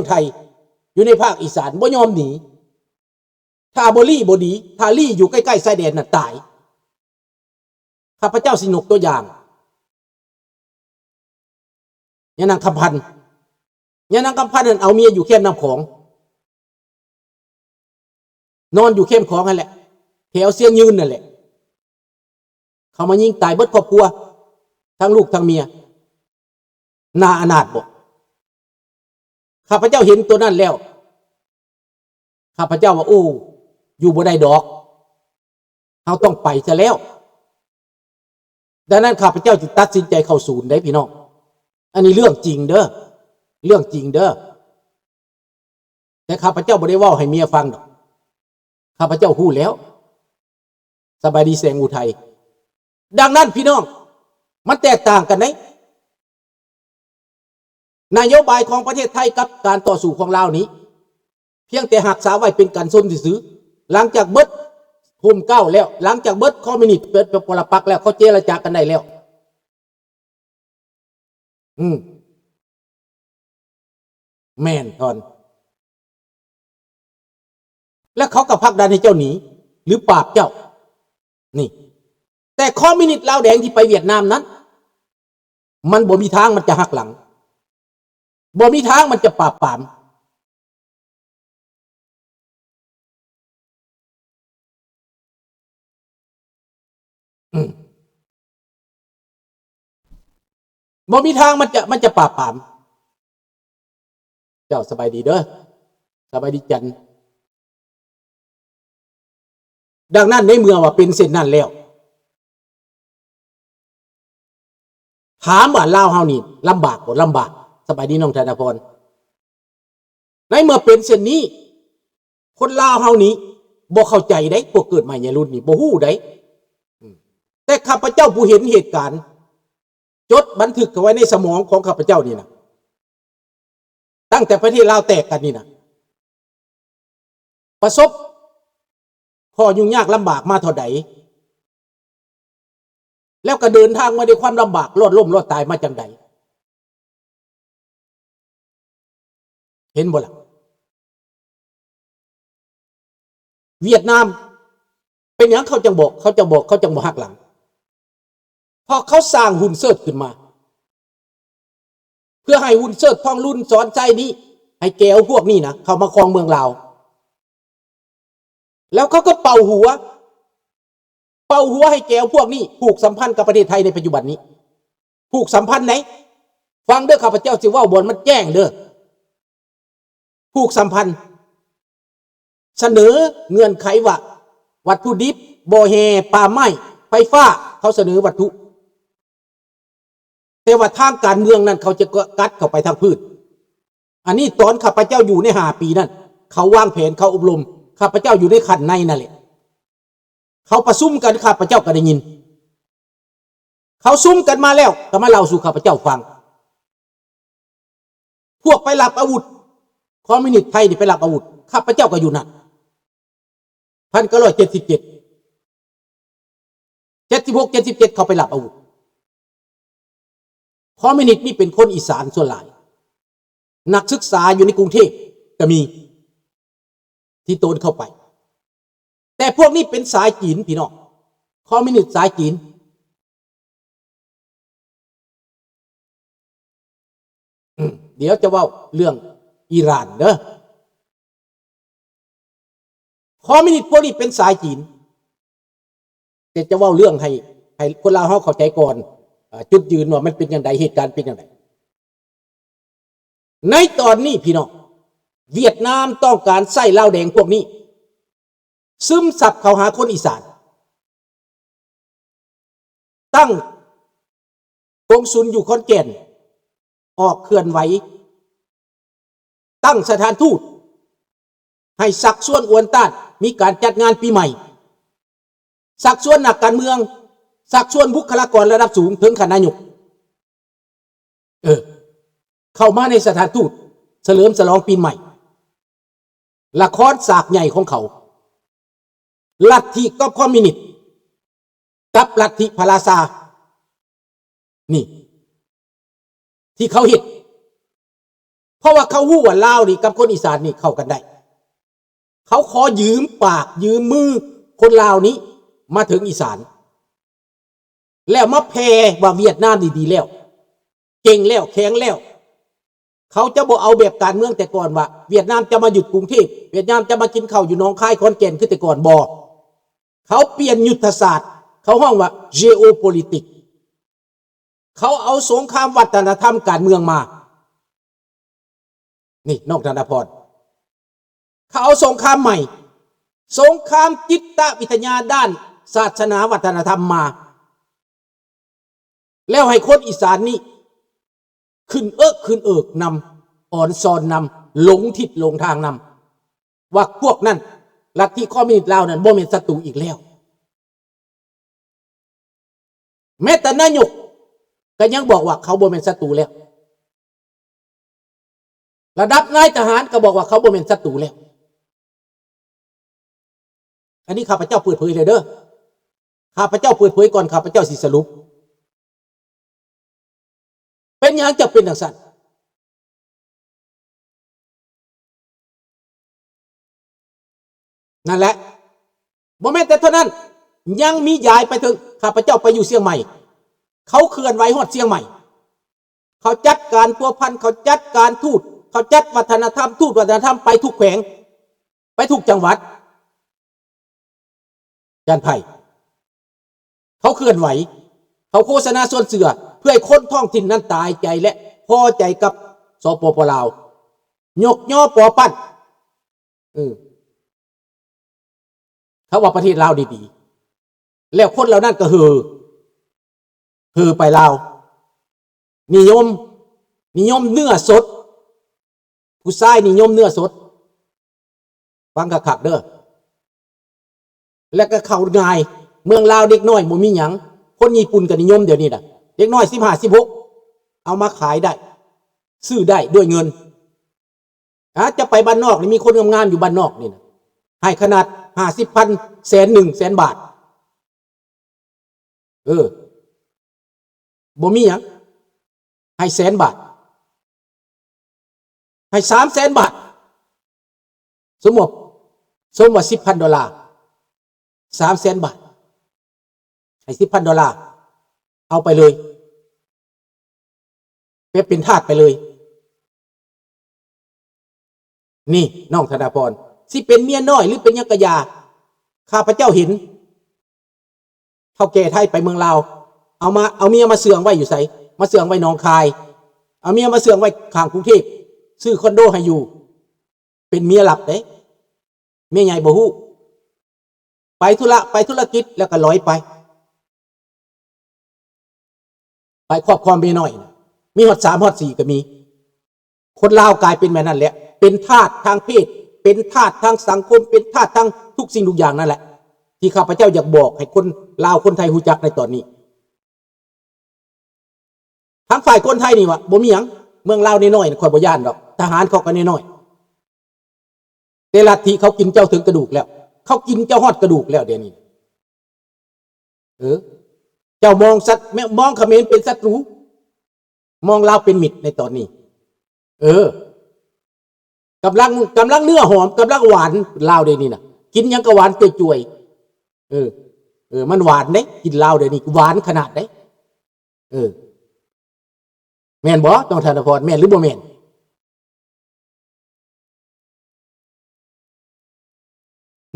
ໄທ ຢູ່ໃນພາກອີສານ ບໍ່ຍອມໜີ. ຖ້າບໍ່ລີ້ບໍ່ດີ ຖ້າລີ້ຢູ່ໃກ້ໆຊາຍແດນນັ້ນຕາຍ. ຂ້າພະເຈົ້າຊິຍົກຕົວຢ່າງ ຍານາງຄຳພັນ ຍານາງຄຳພັນນັ້ນເອົາເມຍຢູ່ແຄມນ້ຳຂອງ ນອນຢູ່ແຄມຂອງຫັ້ນແຫຼະ ແຖວຊຽງຍືນນັ້ນແຫຼະ ເຂົາມາຍິງຕາຍເບິດຄອບຄົວ ທັງລູກທັງເມຍ ໜ້າອະນາດບໍ? ຂ້າພະເຈົ້າເຫັນຕົວນັ້ນແລ້ວ ຂ້າພະເຈົ້າວ່າ ໂອ້ ຢູ່ບໍ່ໄດ້ດອກ ເຮົາຕ້ອງໄປຊະແລ້ວ. ດັ່ງນັ້ນ ຂ້າພະເຈົ້າຈຶ່ງຕັດສິນໃຈເຂົ້າສູນເດ້ພີ່ນ້ອງ. ອັນນີ້ເລື່ອງຈິງເດີ ເລື່ອງຈິງເດີ. ແຕ່ຂ້າພະເຈົ້າບໍ່ໄດ້ເວົ້າໃຫ້ເມຍຟັງດອກ ຂ້າພະເຈົ້າຮູ້ແລ້ວ. ສະບາຍດີແສງອຸໄທ. ດັ່ງນັ້ນພີ່ນ້ອງ ມັນແຕກຕ່າງກັນເດ້ ນະໂຍບາຍຂອງປະເທດໄທກັບການຕໍ່ສູ້ຂອງລາວນີ້ ພຽງແຕ່ຮັກສາໄວ້ເປັນກັນຊົນຊື່ໆ. ຫຼັງຈາກເບິດຮົ່ມເກົ້າແລ້ວ ຫຼັງຈາກເບິດຄອມມິວນິດ ເປີດປະລະປັກແລ້ວ ເຂົາເຈລະຈາກັນໄດ້ແລ້ວ. ອືມ ແມ່ນທ່ານ ແລ້ວເຂົາກໍຜັກດັນໃຫ້ເຈົ້າໜີ ຫຼື ປາບເຈົ້າ ນີ້. ແຕ່ຄອມມິວນິດລາວແດງທີ່ໄປຫວຽດນາມນັ້ນ ມັນບໍ່ມີທາງມັນຈະຫັກຫຼັງ ບໍ່ມີທາງມັນຈະປາບປາມ. ອືມ ບໍ່ມີທາງມັນຈະ ມັນຈະປາບປາມ. ເຈົ້າ ສະບາຍດີເດີ ສະບາຍດີຈັນ. ດັ່ງນັ້ນ ໃນເມື່ອວ່າເປັນເຊັ່ນນັ້ນແລ້ວ ຖາມວ່າລາວເຮົານີ້ລຳບາກບໍ່? ລຳບາກ. ສະບາຍດີນ້ອງທະນາພອນ. ໃນເມື່ອເປັນເຊັ່ນນີ້ ຄົນລາວເຮົານີ້ບໍ່ເຂົ້າໃຈໃດ໋ ພວກເກີດໃໝ່ໃນລຸ້ນນີ້ບໍ່ຮູ້ໃດ໋. ອືມ ແຕ່ຂ້າພະເຈົ້າຜູ້ເຫັນເຫດການ ຈົດບັນທຶກເອົາໄວ້ໃນສະໝອງຂອງຂ້າພະເຈົ້ານີ້ນະ ຕັ້ງແຕ່ປະເທດລາວແຕກກັນນີ້ນະ ປະສົບຂໍ້ຫຍຸ້ງຍາກລຳບາກມາເທົ່າໃດ ແລ້ວກໍເດີນທາງມາດ້ວຍຄວາມລຳບາກ ລອດລົ້ມລອດຕາຍມາຈັ່ງໃດ ເຫັນບໍ່ລະ? ຫວຽດນາມ ເປັນຫຍັງເຂົາຈັ່ງບໍ່ ເຂົາຈັ່ງບໍ່ ເຂົາຈັ່ງບໍ່ຫັກຫຼັງ? ເພາະເຂົາສ້າງຮຸນເຊີດຂຶ້ນມາ ເພື່ອໃຫ້ຮຸນເຊີດ ທອງລຸນ ສອນໄຊນີ້ ໃຫ້ແກວພວກນີ້ນະ ເຂົ້າມາຄອງເມືອງລາວ ແລ້ວເຂົາກໍເປົ່າຫົວ ເປົ່າຫົວໃຫ້ແກວພວກນີ້ຜູກສຳພັນກັບປະເທດໄທໃນປັດຈຸບັນນີ້ ຜູກສຳພັນໃດ໋ ຟັງເດີ ຂ້າພະເຈົ້າຊິເວົ້າບ່ອນມັນແຈ້ງເດີ ຜູກສຳພັນ ສະເໜີເງື່ອນໄຂວ່າ ວັດຖຸດິບ, ບໍ່ແຮ່, ປ່າໄມ້, ໄຟຟ້າ ເຂົາສະເໜີວັດຖຸ ແຕ່ວ່າທາງການເມືອງນັ້ນເຂົາຈະກັດເຂົ້າໄປທາງພື້ນ. ອັນນີ້ຕອນຂ້າພະເຈົ້າຢູ່ໃນຫ້າປີນັ້ນ ເຂົາວາງແຜນ ເຂົາອົບຮົມ ຂ້າພະເຈົ້າຢູ່ໃນຂັ້ນໃນນັ້ນແຫຼະ ເຂົາປະຊຸມກັນ ຂ້າພະເຈົ້າກໍໄດ້ຍິນ ເຂົາຊຸມກັນມາແລ້ວກໍມາເລົ່າສູ່ຂ້າພະເຈົ້າຟັງ. ພວກໄປລັບອາວຸດ ຄອມມິວນິດໄທນີ້ໄປລັບອາວຸດ ຂ້າພະເຈົ້າກໍຢູ່ນັ້ນ ພັນເກົ້າຮ້ອຍເຈັດສິບເຈັດ ເຈັດສິບຫົກ ເຈັດສິບເຈັດ ເຂົາໄປລັບອາວຸດ. ຄອມມິວນິດນີ້ເປັນຄົນອີສານສ່ວນຫຼາຍ ນັກສຶກສາຢູ່ໃນກຸງເທບກໍມີ ທີ່ໂຕນເຂົ້າໄປ ແຕ່ພວກນີ້ເປັນສາຍຈີນພີ່ນ້ອງ ຄອມມິວນິດສາຍຈີນ. ອືມ ດຽວຈະເວົ້າເລື່ອງອີຣານເດີ ຄອມມິວນິດພວກນີ້ເປັນສາຍຈີນ. ແຕ່ຈະເວົ້າເລື່ອງໃຫ້ ໃຫ້ຄົນລາວເຮົາເຂົ້າໃຈກ່ອນ ເອີ ຈຸດຢືນວ່າມັນເປັນຈັ່ງໃດ ເຫດການເປັນຈັ່ງໃດ. ໃນຕອນນີ້ພີ່ນ້ອງ ຫວຽດນາມຕ້ອງການໃຊ້ລາວແດງພວກນີ້ຊຶມຊັບເຂົ້າຫາຄົນອີສານ. ຕັ້ງກົງສຸນຢູ່ຂອນແກ່ນ ອອກເຄື່ອນໄຫວ ຕັ້ງສະຖານທູດ ໃຫ້ຊັກຊວນອວນຕ້ານ ມີການຈັດງານປີໃໝ່ ຊັກຊວນນັກການເມືອງ ຊັກຊວນບຸກຄະລາກອນລະດັບສູງເຖິງຂັ້ນນາຍົກ ເອີ ເຂົ້າມາໃນສະຖານທູດ ສະເຫຼີມສະຫຼອງປີໃໝ່. ລະຄອນສາກໃຫຍ່ຂອງເຂົາ ລັດທິກັບຄອມມິວນິດ ກັບລັດທິພະລາຊາ ນີ້ ທີ່ເຂົາເຮັດ ເພາະວ່າເຂົາຮູ້ວ່າລາວນີ້ກັບຄົນອີສານນີ້ເຂົ້າກັນໄດ້. ເຂົາຂໍຢືມປາກຢືມມືຄົນລາວນີ້ມາເຖິງອີສານ ແລ້ວມາແຜ່ວ່າຫວຽດນາມນີ້ດີແລ້ວ ເກັ່ງແລ້ວ ແຂງແລ້ວ. ເຂົາຈະບໍ່ເອົາແບບການເມືອງແຕ່ກ່ອນວ່າຫວຽດນາມຈະມາຢຸດກຸງເທບ, ຫວຽດນາມຈະມາກິນເຂົ້າຢູ່ໜອງຄາຍ ຂອນແກ່ນຄືແຕ່ກ່ອນ, ບໍ່. ເຂົາປ່ຽນຍຸດທະສາດ, ເຂົາຮ້ອງວ່າ geopolitics. ເຂົາເອົາສົງຄາມວັດທະນະທຳການເມືອງມາ. ນີ້ ນ້ອງທະນະພອນ, ເຂົາເອົາສົງຄາມໃໝ່, ສົງຄາມຈິດຕະວິທະຍາດ້ານສາສະໜາວັດທະນະທຳມາ, ແລ້ວໃຫ້ຄົນອີສານນີ້ຂຶ້ນເອິກຂຶ້ນເອິກນຳ, ອອນຊອນນຳ, ຫຼົງທິດຫຼົງທາງນຳ, ວ່າພວກນັ້ນ ລັດທິຄອມມິວນິດລາວນັ້ນບໍ່ແມ່ນສັດຕູອີກແລ້ວ. ແມ້ແຕ່ນາຍົກກໍຍັງບອກວ່າເຂົາບໍ່ແມ່ນສັດຕູແລ້ວ. ລະດັບນາຍທະຫານກໍບອກວ່າເຂົາບໍ່ແມ່ນສັດຕູແລ້ວ. ອັນນີ້ຂ້າພະເຈົ້າເປີດເຜີຍແລ້ວເດີ້. ຂ້າພະເຈົ້າເປີດເຜີຍກ່ອນຂ້າພະເຈົ້າຊິສະຫຼຸບ. ເປັນຫຍັງຈະເປັນຈັ່ງຊັ້ນ? ນັ້ນແຫຼະ. ບໍ່ແມ່ນແຕ່ເທົ່ານັ້ນ, ຍັງມີຢາຍໄປເຖິງ ຂ້າພະເຈົ້າໄປຢູ່ຊຽງໃໝ່, ເຂົາເຄື່ອນໄຫວຮອດຊຽງໃໝ່, ເຂົາຈັດການພົວພັນ, ເຂົາຈັດການທູດ, ເຂົາຈັດວັດທະນະທຳ, ທູດວັດທະນະທຳໄປທຸກແຂວງ, ໄປທຸກຈັງຫວັດ. ຢ້ານໃຜ? ເຂົາເຄື່ອນໄຫວ, ເຂົາໂຄສະນາຊວນເຊື່ອ ເພື່ອໃຫ້ຄົນທ້ອງຖິ່ນນັ້ນຕາຍໃຈ ແລະ ພໍໃຈກັບ ສປປ ລາວ, ຍົກຍໍປໍປັ້ນ. ເອີ ເຂົາວ່າປະເທດລາວນີ້ດີ ແລ້ວຄົນເຫຼົ່ານັ້ນກໍເຫີ ເຫີໄປລາວ, ນິຍົມ, ນິຍົມເນື້ອສົດ, ຜູ້ຊາຍນິຍົມເນື້ອສົດ. ຟັງຄັກໆເດີ້ ແລ້ວກໍເຂົ້າງ່າຍ. ເມືອງລາວເດັກນ້ອຍບໍ່ມີຫຍັງ, ຄົນຍີ່ປຸ່ນກໍນິຍົມດຽວນີ້ນະ, ເດັກນ້ອຍສິບຫ້າ ສິບຫົກ ເອົາມາຂາຍໄດ້, ຊື້ໄດ້ດ້ວຍເງິນ. ອາ ຈະໄປບ້ານນອກນີ້ ມີຄົນງາມໆຢູ່ບ້ານນອກນີ້ນະ, ໃຫ້ຂະໜາດຫ້າສິບພັນ ແສນໜຶ່ງ ແສນບາດ. ເອີ ບໍ່ມີຫຍັງ, ໃຫ້ແສນບາດ, ໃຫ້ສາມແສນບາດ. ສົມມຸດ, ສົມວ່າສິບພັນໂດລາ, ສາມແສນບາດ, ໃຫ້ສິບພັນໂດລາ, ເອົາໄປເລີຍ. ແບບເປັນທາດໄປເລີຍ. ນີ້ ນ້ອງທະນາພອນ ຊິເປັນເມຍນ້ອຍ ຫຼື ເປັນຫຍັງກະຢ່າ, ຂ້າພະເຈົ້າເຫັນເຖົ້າແກ່ໄທໄປເມືອງລາວ ເອົາມາ ເອົາເມຍມາເຊື່ອງໄວ້ຢູ່ໃສ? ມາເຊື່ອງໄວ້ໜອງຄາຍ, ເອົາເມຍມາເຊື່ອງໄວ້ຂ້າງກຸງເທບ, ຊື້ຄອນໂດໃຫ້ຢູ່. ເປັນເມຍລັບເດ້, ເມຍໃຫຍ່ບໍ່ຮູ້. ໄປທຸລະ ໄປທຸລະກິດ ແລ້ວກໍລອຍໄປ, ໄປຄອບຄອງເມຍນ້ອຍນະ, ມີຮອດສາມຮອດສີ່ກໍມີ. ຄົນລາວກາຍເປັນແບບນັ້ນແຫຼະ, ເປັນທາດທາງເພດ, ເປັນທາດທາງສັງຄົມ, ເປັນທາດທາງທຸກສິ່ງທຸກຢ່າງນັ້ນແຫຼະ, ທີ່ຂ້າພະເຈົ້າຢາກບອກໃຫ້ຄົນລາວຄົນໄທຮູ້ຈັກໃນຕອນນີ້. ທາງຝ່າຍຄົນໄທນີ້ວ່າ ບໍ່ມີຫຍັງ, ເມືອງລາວນ້ອຍໆ ຂ້ອຍບໍ່ຢ້ານດອກ, ທະຫານເຂົາກໍນ້ອຍໆ. ແຕ່ລັດທິເຂົາກິນເຈົ້າເຖິງກະດູກແລ້ວ, ເຂົາກິນເຈົ້າຮອດກະດູກແລ້ວດຽວນີ້. ເອີ ເຈົ້າມອງສັດ ແມ່ ມອງຂະເໝນເປັນສັດຕູ, ມອງລາວເປັນມິດໃນຕອນນີ້. ເອີ ກຳລັງ ກຳລັງເນື້ອຫອມ ກຳລັງຫວານ ລາວດຽວນີ້ນະ, ກິນຫຍັງກໍຫວານຈ່ວຍໆ. ເອີ ເອີ ມັນຫວານເດ້, ກິນລາວດຽວນີ້ຫວານຂະໜາດເດ້. ເອີ ແມ່ນບໍ່ ນ້ອງທະນາພອນ, ແມ່ນຫຼືບໍ່ແມ່ນ?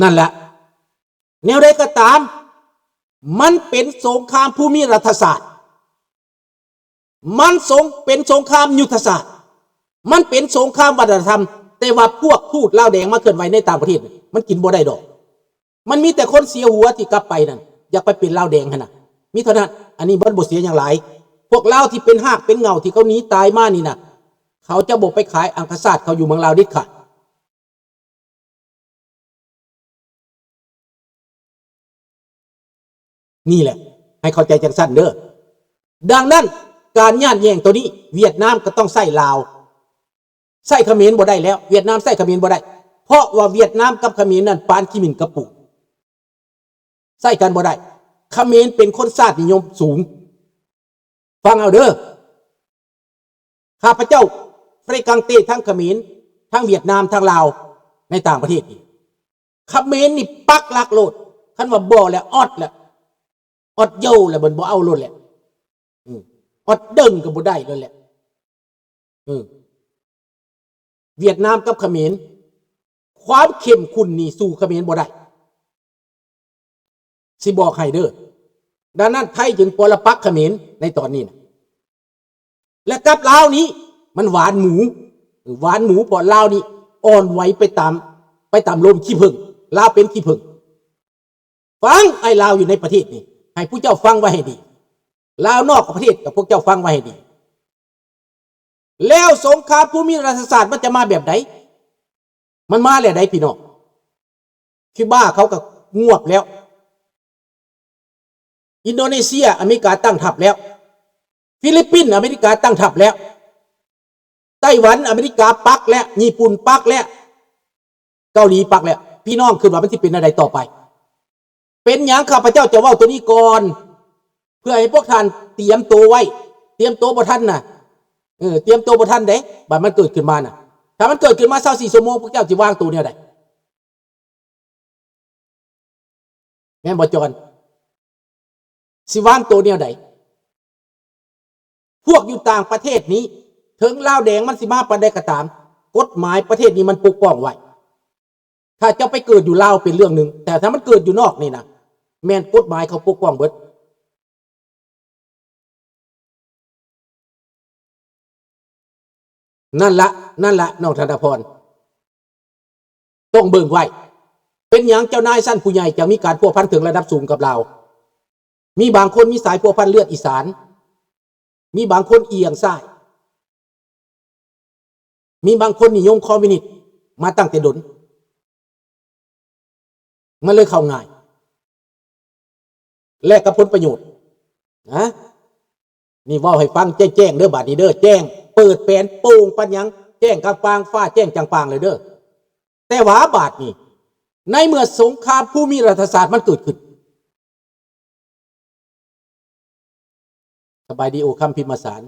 ນັ້ນແຫຼະ, ແນວໃດກໍຕາມ ມັນເປັນສົງຄາມພູມິລັດຖະສາດ, ມັນສົງ ເປັນສົງຄາມຍຸດທະສາດ, ມັນເປັນສົງຄາມວັດທະນະທຳ, ແຕ່ວ່າພວກທູດລາວແດງມາເຄື່ອນໄຫວໃນຕ່າງປະເທດ ມັນກິນບໍ່ໄດ້ດອກ. ມັນມີແຕ່ຄົນເສຍຫົວທີ່ກັບໄປນັ້ນ ຢາກໄປເປັນລາວແດງຫັ້ນນະ, ມີເທົ່ານັ້ນ. ອັນນີ້ມັນບໍ່ເສຍຫຍັງຫຼາຍ. ພວກລາວທີ່ເປັນຮາກເປັນເຫງົ້າ ທີ່ເຂົາໜີຕາຍມານີ້ນະ, ເຂົາຈະບໍ່ໄປຂາຍອັງຄະຊາດເຂົາຢູ່ເມືອງລາວເດັດຂາດ. ນີ້ແຫຼະ ໃຫ້ເຂົ້າໃຈຈັ່ງຊັ້ນເດີ້. ດັ່ງນັ້ນ ການຍາດແຍ່ງໂຕນີ້ ຫວຽດນາມກໍຕ້ອງໃຊ້ລາວ, ໃຊ້ຂະເໝນບໍ່ໄດ້ແລ້ວ. ຫວຽດນາມໃຊ້ຂະເໝນບໍ່ໄດ້, ເພາະວ່າຫວຽດນາມກັບຂະເໝນນັ້ນປານຂີ້ໝິ່ນກັບປູນ, ໃຊ້ກັນບໍ່ໄດ້. ຂະເໝນເປັນຄົນຊາດນິຍົມສູງ. ຟັງເອົາເດີ້. ຂ້າພະເຈົ້າ ຝຣັ່ງເສດ ທັງຂະເໝນ ທັງຫວຽດນາມ ທັງລາວ ໃນຕ່າງປະເທດນີ້ ຂະເໝນນີ້ປັກຫຼັກໂລດ ຄັນວ່າບໍ່ແລ້ວອອດແລ້ວ ອອດເຍົາແລ້ວ ມັນບໍ່ເອົາໂລດແຫຼະ ອືມ ອອດເດິງກໍບໍ່ໄດ້ໂລດແຫຼະ ເອີ ຫວຽດນາມກັບຂະເໝນ ຄວາມເຂັ້ມຂຸ້ນນີ້ສູ້ຂະເໝນບໍ່ໄດ້ ຊິບອກໃຫ້ເດີ້. ດັ່ງນັ້ນໄທຈຶ່ງປໍລະປັກຂະເໝນໃນຕອນນີ້ນະ ແລະກັບລາວນີ້ມັນຫວານໝູ ຫວານໝູ ເພາະລາວນີ້ອ່ອນໄຫວໄປຕາມ ໄປຕາມລົມຂີ້ເຜິ້ງ ລາວເປັນຂີ້ເຜິ້ງ. ຟັງ ອ້າຍລາວຢູ່ໃນປະເທດນີ້ ໃຫ້ພວກເຈົ້າຟັງໄວ້ໃຫ້ດີ ລາວນອກປະເທດກັບພວກເຈົ້າຟັງໄວ້ໃຫ້ດີ. ແລ້ວສົງຄາມພູມິລັດຖະສາດມັນຈະມາແບບໃດ? ມັນມາແລ້ວໃດ໋ພີ່ນ້ອງ. ຄິວບາເຂົາກໍງວບແລ້ວ. ອິນໂດເນເຊຍ ອາເມລິກາຕັ້ງທັບແລ້ວ. ຟີລິບປິນ ອາເມລິກາຕັ້ງທັບແລ້ວ. ໄຕ້ຫວັນ ອາເມລິກາປັກແລ້ວ. ຍີ່ປຸ່ນປັກແລ້ວ. ເກົາຫຼີປັກແລ້ວ. ພີ່ນ້ອງຄິດວ່າມັນຊິເປັນແນວໃດຕໍ່ໄປ? ເປັນຫຍັງຂ້າພະເຈົ້າຈະເວົ້າໂຕນີ້ກ່ອນ ເພື່ອໃຫ້ພວກທ່ານຕຽມໂຕໄວ້. ຕຽມໂຕບໍ່ທັນນະ ເອີ ຕຽມໂຕບໍ່ທັນເດ້. ບັດມັນເກີດຂຶ້ນມານະ ຖ້າມັນເກີດຂຶ້ນມາຊາວສີ່ຊົ່ວໂມງ ພວກເຈົ້າຊິວາງໂຕແນວໃດ? ແມ່ນບໍ່ຈອນ? ຊິວາງໂຕແນວໃດ? ພວກຢູ່ຕ່າງປະເທດນີ້ ເຖິງລາວແດງມັນຊິມາປານໃດກໍຕາມ ກົດໝາຍປະເທດນີ້ມັນປົກປ້ອງໄວ້. ຖ້າເຈົ້າໄປເກີດຢູ່ລາວເປັນເລື່ອງໜຶ່ງ ແຕ່ຖ້າມັນເກີດຢູ່ນອກນີ້ນະ ແມ່ນກົດໝາຍເຂົາປົກປ້ອງເບິດ. ນັ້ນລະ ນັ້ນລະ ນ້ອງທະນະພອນ ຕ້ອງເບິ່ງໄວ້. ເປັນຫຍັງເຈົ້ານາຍຊັ້ນຜູ້ໃຫຍ່ຈັ່ງມີການພົວພັນເຖິງລະດັບສູງກັບລາວ? ມີບາງຄົນມີສາຍພົວພັນເລືອດອີສານ, ມີບາງຄົນອຽງຊ້າຍ, ມີບາງຄົນນິຍົມຄອມມິວນິດມາຕັ້ງແຕ່ດົນ. ມັນເລີຍເຂົ້າງ່າຍ ແລກກັບຜົນປະໂຫຍດນະ. ນີ້ເວົ້າໃຫ້ຟັງແຈ້ງໆເດີ້ ບາດນີ້ເດີ້ ແຈ້ງເປີດແປນໂປ່ງປານຫຍັງ ແຈ້ງກະຟາງຟ້າແຈ້ງຈັງປາງເລີຍເດີ້. ແຕ່ວ່າບາດນີ້ ໃນເມື່ອສົງຄາມພູມິລັດຖະສາດມັນເກີດຂຶ້ນ ສະບາຍດີໂອຄຳພິມມະສານ.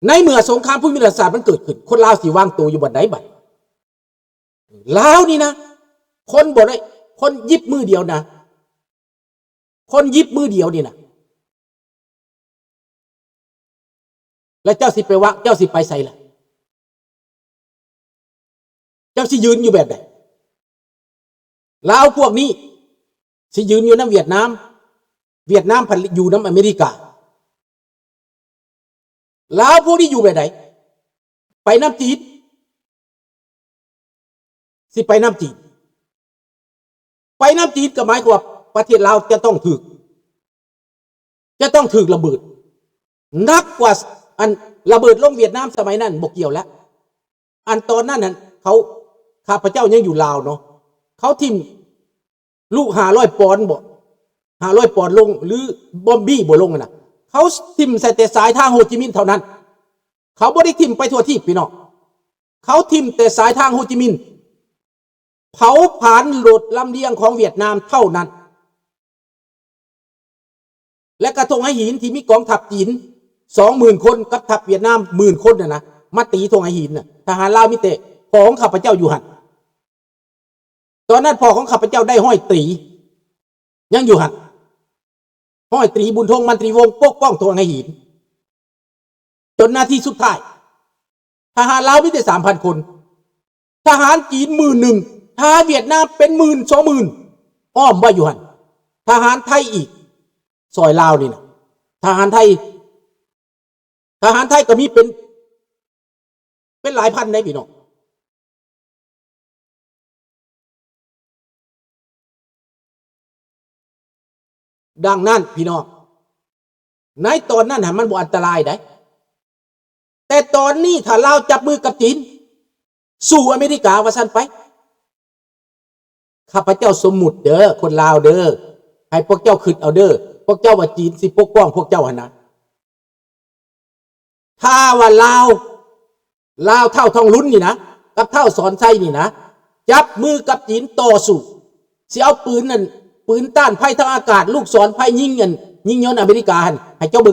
ໃນເມື່ອສົງຄາມພູມິລັດຖະສາດມັນເກີດຂຶ້ນ ຄົນລາວຊິວາງໂຕຢູ່ບ່ອນໃດບັດ? ລາວນີ້ນະ ຄົນບໍ່ໄດ້ ຄົນຢິບມືດຽວນະ ຄົນຢິບມືດຽວນີ້ນະ ແລ້ວເຈົ້າຊິໄປວະ ເຈົ້າຊິໄປໃສລະ? ເຈົ້າຊິຢືນຢູ່ແບບໃດ? ລາວພວກນີ້ຊິຢືນຢູ່ນຳຫວຽດນາມ, ຫວຽດນາມພັດຢູ່ນຳອາເມລິກາ. ລາວພວກນີ້ຢູ່ແບບໃດ? ໄປນຳຈີນ. ຊິໄປນຳຈີນ. ໄປນຳຈີນກໍໝາຍຄວາມວ່າປະເທດລາວຈະຕ້ອງຖືກ ຈະຕ້ອງຖືກລະເບີດໜັກກວ່າ ອັນລະເບີດລົງຫວຽດນາມສະໄໝນັ້ນບໍ່ກ່ຽວແລ້ວ. ອັນຕອນນັ້ນຫັ້ນເຂົາ ຂ້າພະເຈົ້າຍັງຢູ່ລາວເນາະ ເຂົາຖິ້ມລູກຫ້າຮ້ອຍປອນບໍ ຫ້າຮ້ອຍປອນລົງ ຫຼື ບອມບີບໍ່ລົງຫັ້ນນະ ເຂົາຖິ້ມໃສ່ແຕ່ສາຍທາງໂຮຈິມິນເທົ່ານັ້ນ. ເຂົາບໍ່ໄດ້ຖິ້ມໄປທົ່ວທີບ ພີ່ນ້ອງ. ເຂົາຖິ້ມແຕ່ສາຍທາງໂຮຈິມິນ ເຜົາຜານໂຫຼດລຳລຽງຂອງຫວຽດນາມເທົ່ານັ້ນ ແລະ ກະທົ່ງໄຫຫີນທີ່ມີກອງທັບຈີນສອງໝື່ນຄົນ ກັບທັບຫວຽດນາມໝື່ນຄົນນັ້ນນະ ມາຕີທົ່ງໄຫຫີນນະ ທະຫານລາວມີແຕ່ພໍ່ຂອງຂ້າພະເຈົ້າຢູ່ຫັ້ນ. ຕອນນັ້ນພໍ່ຂອງຂ້າພະເຈົ້າໄດ້ຮ້ອຍຕີ ຍັງຢູ່ຫັ້ນ ຮ້ອຍຕີບຸນທົງ ມັນຕີວົງ ປົກປ້ອງທົ່ງໄຫຫີນ ຈົນນາທີສຸດທ້າຍ ທະຫານລາວມີແຕ່ສາມພັນຄົນ ທະຫານຈີນໝື່ນໜຶ່ງ ທະຫານຫວຽດນາມເປັນໝື່ນສອງໝື່ນ ອ້ອມໄວ້ຢູ່ຫັ້ນ ທະຫານໄທອີກ ຊ່ອຍລາວນີ້ນະ ທະຫານໄທ ທະຫານໄທກໍມີເປັນ ເປັນຫຼາຍພັນເດ້ພີ່ນ້ອງ. ດັ່ງນັ້ນພີ່ນ້ອງ ໃນຕອນນັ້ນຫັ້ນມັນບໍ່ອັນຕະລາຍໃດ ແຕ່ຕອນນີ້ຖ້າລາວຈັບມືກັບຈີນ ສູ້ອາເມລິກາວ່າຊັ້ນໄປ ຂ້າພະເຈົ້າສົມມຸດເດີ້ ຄົນລາວເດີ້ ໃຫ້ພວກເຈົ້າຄິດເອົາເດີ້ ພວກເຈົ້າວ່າຈີນຊິປົກປ້ອງພວກເຈົ້າຫັ້ນນະ. ຖ້າວ່າລາວ ລາວທ້າວທອງລຸນນີ້ນະ ກັບທ້າວສອນໄຊນີ້ນະ ຈັບມືກັບຈີນຕໍ່ສູ້ ຊິເອົາປືນນັ້ນ ປືນຕ້ານໄພທາງອາກາດ ລູກສອນໄພຍິງອັນຍິງຍົນອາເມລິກາຫັ້ນ ໃຫ້ເຈົ້າເບິ່ງ